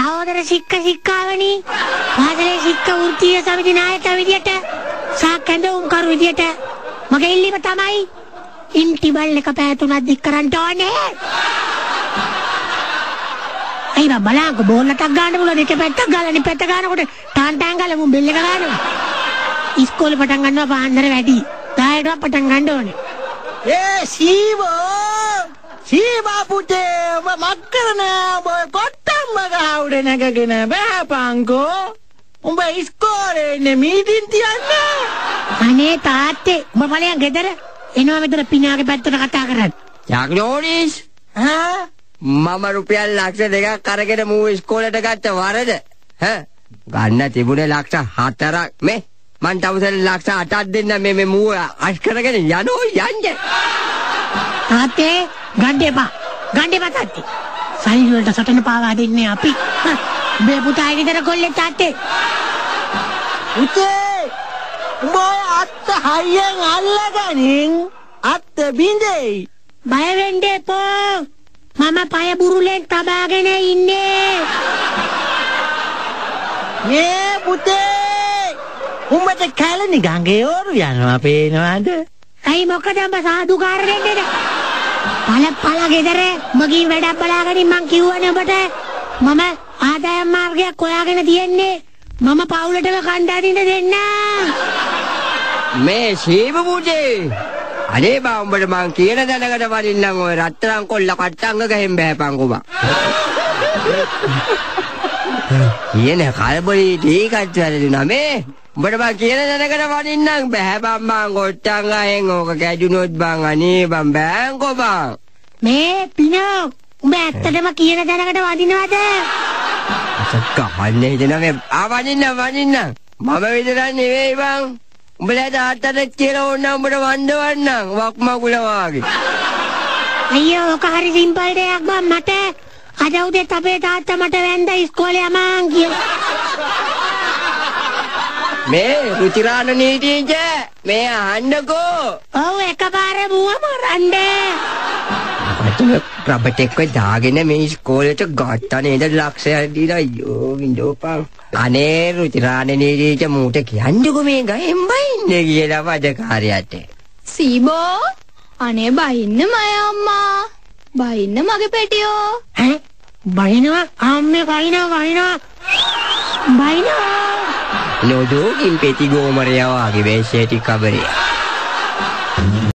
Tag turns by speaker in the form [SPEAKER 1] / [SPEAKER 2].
[SPEAKER 1] සහෝදර සික්ක සික්කාවනි, පාසලේ සික්ක වෘත්තීය සමිති නායක විදියට සහ කැඳවුම්කරු විදියට මගේ ඉල්ලීම තමයි ඉන්ටිබල් එක පැය 3ක් දික් කරන්න ඕනේ. ඇයි බං බලංකො බෝල් එකක් ගන්න පුළුවන් එක පැත්තක් ගාලා අනිත් පැත්ත ගන්නකොට ටාන් ටාන් ගාලා මුන් බෙල් එක ගන්නවා. ඉස්කෝලේ පටන් ගන්නවා පාන්දර වැඩි. 10ට පටන් ගන්න ඕනේ.
[SPEAKER 2] ඒ සීවෝ සීවා පුතේ ඔබ මක් කරන ඔබ කොට්ටම්ම ගහ උඩ නැගගෙන බෑපන්කෝ. උඹ ඉස්කෝලේ ඉන්නේ මීටින් තියන්න.
[SPEAKER 1] අනේ තාත්තේ උඹ ඵලයන් ගෙදර එනවා මෙතන පිනාගේ පැත්තට කතා කරන්න.
[SPEAKER 3] චාක්ලෝනිස්
[SPEAKER 2] ඈ
[SPEAKER 3] මම රුපියල් ලක්ෂ 2ක් අරගෙන මූ ඉස්කෝලේට ගත්ත වරද ඈ ගන්න තිබුණේ ලක්ෂ 4ක් මේ මං තවසල ලක්ෂ 8ක් දෙන්න මේ මේ මූ අස් කරගෙන යනෝ යන්නේ.
[SPEAKER 1] තාත්තේ ගන්න එපා. ගන්න එපා තාත්තේ. සල්ලි වලට සටන පාවා දෙන්නේ අපි. උඹේ පුතා ගෙදර කොල්ලේ තාත්තේ.
[SPEAKER 2] පුතේ උඹ ඔය අත්ත හයියෙන් අල්ලගනින් අත්ත බින්දෙයි.
[SPEAKER 1] බය වෙන්න එපා. මම පය බුරුලෙන් තබාගෙන ඉන්නේ.
[SPEAKER 2] මේ පුතේ උඹට කැලණි ගඟේ ඕරු යනවා පේනවද?
[SPEAKER 1] ඇයි මොකද උඹ සාදුකාර දෙන්නේ? පළ පළ ගෙදර මගින් වැඩක් බලාගෙන මං කිව්වනේ උඹට මම ආදායම් මාර්ගයක් හොයාගෙන තියෙන්නේ. මම පවුලටම කණ්ඩ අදින්න දෙන්න.
[SPEAKER 3] මේ සීබ පුතේ අනේ බා උඹට මං කියන දැනකට වදින්නම් ඔය රත්තරන් කොල්ල කට්ටංග ගහෙන් බෑපන්කෝ බා. කියන කලබලී ටීකත් වැරදුනා මේ. උඹට බං කියන දැනකට වදින්නම් බෑපන් බං කොට්ටං ගහෙන් ඕක කැඩුනොත් බං අනේ බං බෑන්කෝ බං.
[SPEAKER 1] මේ පිනෝ උඹ ඇත්තටම කියන දැනකට වදිනවද?
[SPEAKER 3] අසක් ගහන්න හිතෙනවා මේ. ආ වදින්න වදින්න. මම විතරක් නෙවෙයි බං. උඹලා තාත්තට කියලා ඕන නම් උඹට වන්දවන්නම් වක්මකුල වාගේ.
[SPEAKER 1] අයියෝ ඔක හරි සිම්පල් දෙයක් බං මට. අද උදේත් අපේ තාත්තා මට වැන්ද ඉස්කෝලේ යමන් කියලා.
[SPEAKER 3] මේ රුචිරාණ නීතිංච මේ අහන්නකෝ.
[SPEAKER 1] ඔව් එකපාර මුව මරන්න.
[SPEAKER 3] මට රබර් එක්ක දාගෙන මේ ඉස්කෝලේට ගත්තා නේද ලක්ෂයක් දීලා. අයියෝ විඳෝපන්. අනේ රුචිරාණ නීතිංච මූට කියන්නකෝ මේ ගහෙන් බයින්න කියලා වදකාරයට.
[SPEAKER 4] සීබෝ අනේ බයින්න මය අම්මා. බයින්න මගේ පෙටියෝ.
[SPEAKER 1] ඈ බයිනවා අම්මේ බයිනවා බයිනවා බයිනවා.
[SPEAKER 3] නොදෝකින් පෙති ගෝමරයා වාගේ වෙෂේටි කබරේ.